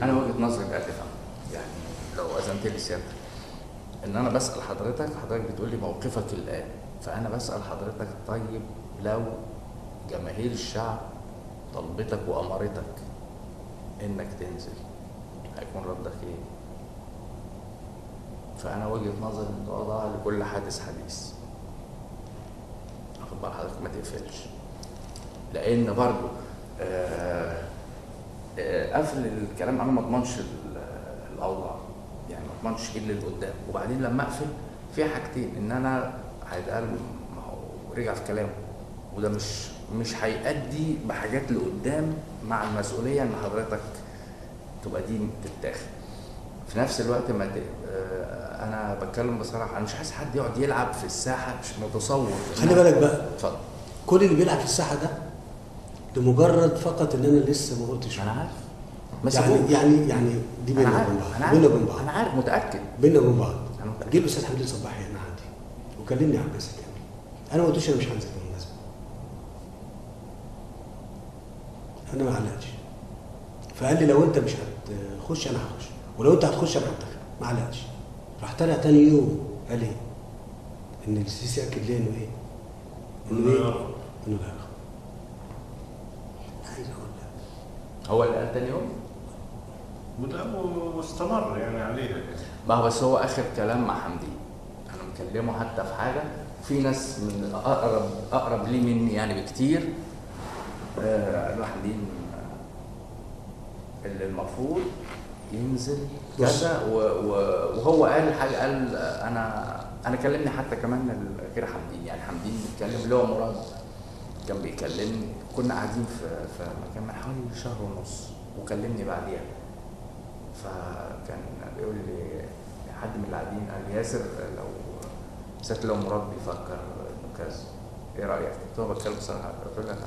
انا وجهه نظري بقى تفهم، يعني لو اذنت لي سيادتك ان انا بسال حضرتك، حضرتك بتقول لي موقفك الان، فانا بسال حضرتك طيب لو جماهير الشعب طلبتك وامرتك انك تنزل هيكون ردك ايه؟ فانا وجهه نظري المتواضعة لكل حادث حديث. واخد بال حضرتك؟ ما تقفلش، لان برضو قفل الكلام انا ما اضمنش الاوضاع، يعني ما اضمنش ايه اللي قدام. وبعدين لما اقفل في حاجتين، ان انا هيتقال ما هو رجع في كلامه، وده مش هيأدي بحاجات لقدام مع المسؤولية ان حضرتك تبقى دي تتاخد. في نفس الوقت ما انا بتكلم بصراحة، انا مش عايز حد يقعد يلعب في الساحة، مش متصور. خلي بالك بقى، اتفضل. كل اللي بيلعب في الساحة ده لمجرد فقط ان انا لسه ما قلتش. انا عارف، يعني دي بينا وبين بعض، بينا وبين بعض. انا عارف، متاكد بينا وبين بعض. جه الاستاذ حمدين صباحي هنا عندي وكلمني عن باسل كامل، انا ما قلتوش انا مش هنزل بالمناسبة، انا ما علقتش. فقال لي لو انت مش هتخش انا هخش، ولو انت هتخش انا هنتخب. ما علقتش. راح طلع تاني يوم قال ايه؟ ان السيسي اكد لي انه ايه؟ انه ايه؟ انه لا يرغب. عايز اقول لك هو اللي قال تاني يوم؟ واستمر يعني عليها. ما هو بس هو اخر كلام مع حمدين، انا مكلمه حتى في حاجة، في ناس من اقرب لي مني يعني بكتير، قالوا حمدين اللي المفروض ينزل كذا، وهو قال حاجة، قال انا كلمني حتى كمان غير حمدين، يعني حمدين بيتكلم اللي هو مراد كان بيكلمني، كنا قاعدين في مكان من حوالي شهر ونص، وكلمني بعديها، فكان بيقول لي حد من اللي قاعدين قال لي ياسر لو بالذات لو مراد بيفكر انه كذا ايه رايك؟ قلت له بتكلم بصراحة، قلت له انا